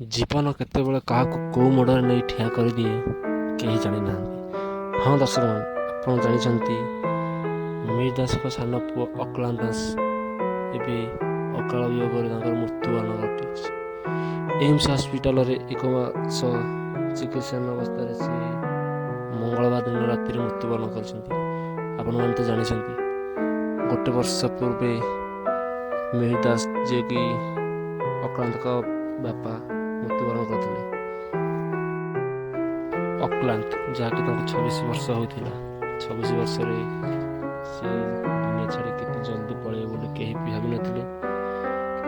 ଜୀବନ କେତେବେଳେ କାହାକୁ କେଉଁ ମୋଡ଼ରେ ନେଇ ଠିଆ କରିଦିଏ, କେହି ଜାଣିନାହାନ୍ତି। ହଁ ଦର୍ଶକ, ଆପଣ ଜାଣିଛନ୍ତି, ମିହିର ଦାସଙ୍କ ସାନ ପୁଅ ଅକ୍ଳାନ୍ତ ଦାସ ଏବେ ଅକାଳ ବିୟୋଗରେ ତାଙ୍କର ମୃତ୍ୟୁବରଣ ଘଟିଛି। ଏମ୍ସ ହସ୍ପିଟାଲରେ ଏକ ମାସ ଚିକିତ୍ସା ଅବସ୍ଥାରେ ସେ ମଙ୍ଗଳବାର ଦିନ ରାତିରେ ମୃତ୍ୟୁବରଣ କରିଛନ୍ତି। ଆପଣମାନେ ତ ଜାଣିଛନ୍ତି, ଗୋଟେ ବର୍ଷ ପୂର୍ବେ ମିହିର ଦାସ, ଯିଏକି ଅକ୍ଳାନ୍ତଙ୍କ ବାପା, ମୃତ୍ୟୁବରଣ କରିଥିଲେ। ଅକ୍ଳାନ୍ତ, ଯାହାକି ତାଙ୍କୁ 26 ବର୍ଷ ହୋଇଥିଲା, 26 ବର୍ଷରେ ସେ ଦୁନିଆ ଛାଡ଼ି କେତେ ଜଲ୍ଦି ପଳେଇବେ ବୋଲି କେହି ବି ଭାବିନଥିଲେ।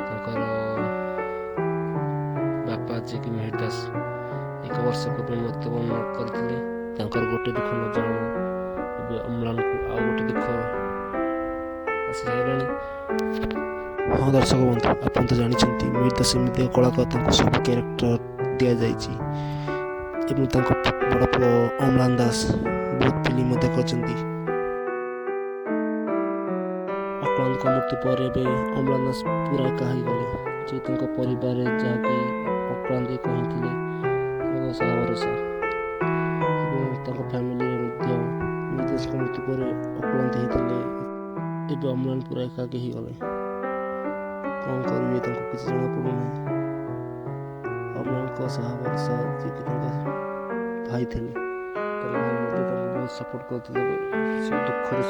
ତାଙ୍କର ବାପା, ଯିଏକି ମିହିର ଦାସ, ଏକ ବର୍ଷ ପୂର୍ବେ ମୃତ୍ୟୁବରଣ କରିଥିଲେ। ତାଙ୍କର ଗୋଟେ ଦୁଃଖ ନ ଜାଣୁ ଏବେ ଅମ୍ଳାନକୁ ଆଉ ଗୋଟେ ଦୁଃଖ ଆସିସାରିଲାଣି। ହଁ ଦର୍ଶକ ବନ୍ଧୁ, ଆପଣ ତ ଜାଣିଛନ୍ତି, ମିହିର ଦାସ ଏମିତି ଏକ କଳାକାର, ତାଙ୍କୁ ସବୁ କ୍ୟାରେକ୍ଟର ଦିଆଯାଇଛି ଏବଂ ତାଙ୍କ ବଡ଼ ପୁଅ ଅମ୍ଳାନ ଦାସ ବହୁତ ଫିଲ୍ମ ମଧ୍ୟ କରିଛନ୍ତି। ଅକ୍ଳାନ୍ତଙ୍କ ମୃତ୍ୟୁ ପରେ ଏବେ ଅମ୍ଳାନ ଦାସ ପୁରା ଏକା ହୋଇଗଲେ ଯେ ତାଙ୍କ ପରିବାରରେ ଯାହାକି ଅକ୍ଳାନ୍ତ ଏକ ହିଁ ଥିଲେ ତାଙ୍କ ସାହା ଭରସା ଏବଂ ତାଙ୍କ ଫ୍ୟାମିଲିରେ ମଧ୍ୟ ମିହିର ଦାସଙ୍କ ମୃତ୍ୟୁ ପରେ ଅକ୍ଳାନ୍ତ ହେଇଥିଲେ। ଏବେ ଅମ୍ଳାନ ପୁରା ଏକାକୀ ହେଇଗଲେ। କ'ଣ କରିବେ, ତାଙ୍କୁ କିଛି ଜଣାପଡ଼ୁନାହିଁ। ଅମ୍ଳାନଙ୍କ ସାହା ଭରସା ଯିଏକି ତାଙ୍କ ଭାଇ ଥିଲେ, ତାଙ୍କ ଭାଇ ମଧ୍ୟ ତାଙ୍କୁ ବହୁତ ସପୋର୍ଟ କରୁଥିଲେ ସେ ଦୁଃଖରେ।